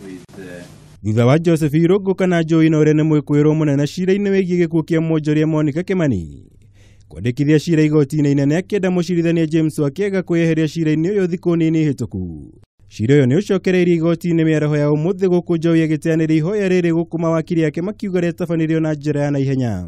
with Thutha wa Joseph Irũngũ kana Joey na ũrĩa nĩ mwĩkũĩrwo mũnene cira-inĩ wĩgiĩ gĩkuũ kĩa mwonjoria Monica Kimani kwandĩkithia cira igoti-inĩ inene akĩenda mũcirithania James Wakiaga kwĩyeheria cira-inĩ ũyũ thikũ nini hĩtũku. Cira ũyũ nĩ ũcokereirie igoti-inĩ mĩaraho ya ũmũthĩ gũkũ Joey agĩteanĩria ihoya rĩrĩ gũkũ mawakiri ake makiuga rĩatabanĩrio na njĩra ya naihenya.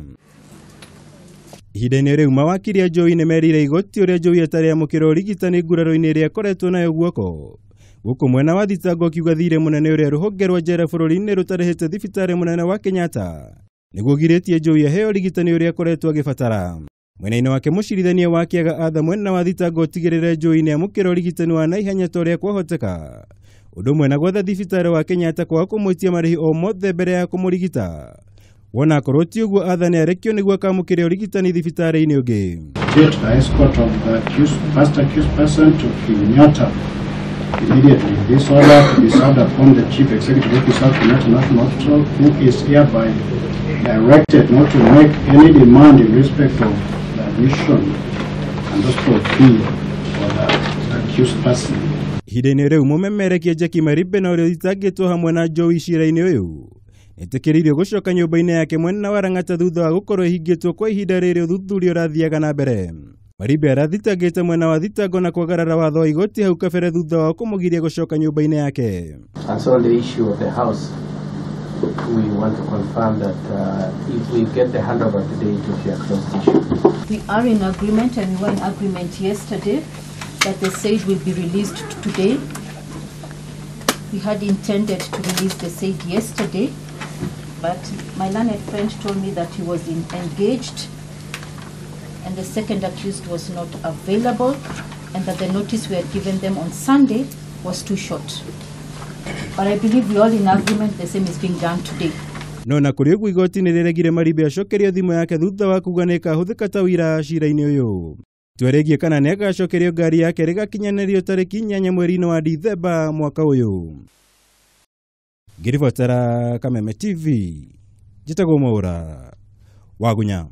Ihinda-inĩ rĩu mawakiri a Joey nĩ merire igoti ũrĩa Joey atarĩ amũkĩra ũrigitani nguraro-inĩ ĩrĩa akoretwo nayo guoko. Gũkũ mwena wa thitango akiuga thirĩ mũnene ũrĩa rũhonge rwa njera bũrũri-inĩ rũtarĩhĩte thibitarĩ mũnene wa Kenyatta nĩguo girĩtie Joey aheo ũrigitani ũrĩa akoretwo agĩbatara. Mwena-inĩ wake mũcirithania wa Kĩaga Arthur mwena wa thitango ũtigĩrĩre Joey nĩ amũkĩra ũrigitani wa naihenya ta ũrĩa kwahoteka. Ũndũ ũmwe na gwatha thibitarĩ wa Kenyatta kwaga kũmwĩtia marĩhi o mothe mbere ya kũmũrigita. Wona akorwo ti ũguo Arthur nĩ arekio nĩguo akamũkĩre ũrigitani thibitarĩ-inĩ ũngĩ. Get the escort of the accused, first accused person to Kenyatta immediately. This order to be served upon the Chief Executive Officer of Kenyatta National Hospital, who is hereby directed not to make any demand in respect of the admission and hospital fee for the accused person. Ihinda-inĩ rĩu mũmemerekia Jackie Maribe na ũrĩa ũthitangĩtwo hamwe na Joey cira-inĩ ũyũ nĩetĩkĩrĩirio gũcoka nyũmba-inĩ yake mwena wa Lang'ata thutha wa gũkorwo ĩhingĩtwo kwa ihinda rĩrĩ ũthuthuria ũrathiaga na mbere. Maribe arathitangĩte mwena wa thitango na kwagarara watho wa igoti hau kabere thutha wa kũmũgiria gũcoka nyũmba-inĩ yake. And so on the issue of the house, we want to confirm that if we get the handover today, it will be a closed issue. We are in agreement, and we were in agreement yesterday, that the said will be released today. We had intended to release the said yesterday, but my learned friend told me that he was engaged and the second accused was not available, and that the notice we had given them on Sunday was too short. But I believe we are all in agreement the same is being done today. No na kũrĩ ũguo igoti nĩ rĩregire Maribe acokerio thimũ yake thutha wa kuga nĩ ĩkahũthĩka ta ũira cira-inĩ ũyũ. Itua rĩgiĩ kana nĩ agacokerio ngari yake rĩgakinyanĩrio tarĩki 8 mweri-inĩ wa Dithemba mwaka ũyũ. Ngĩribotera Kameme TV, njĩtagwo Mwaũra Wagunya.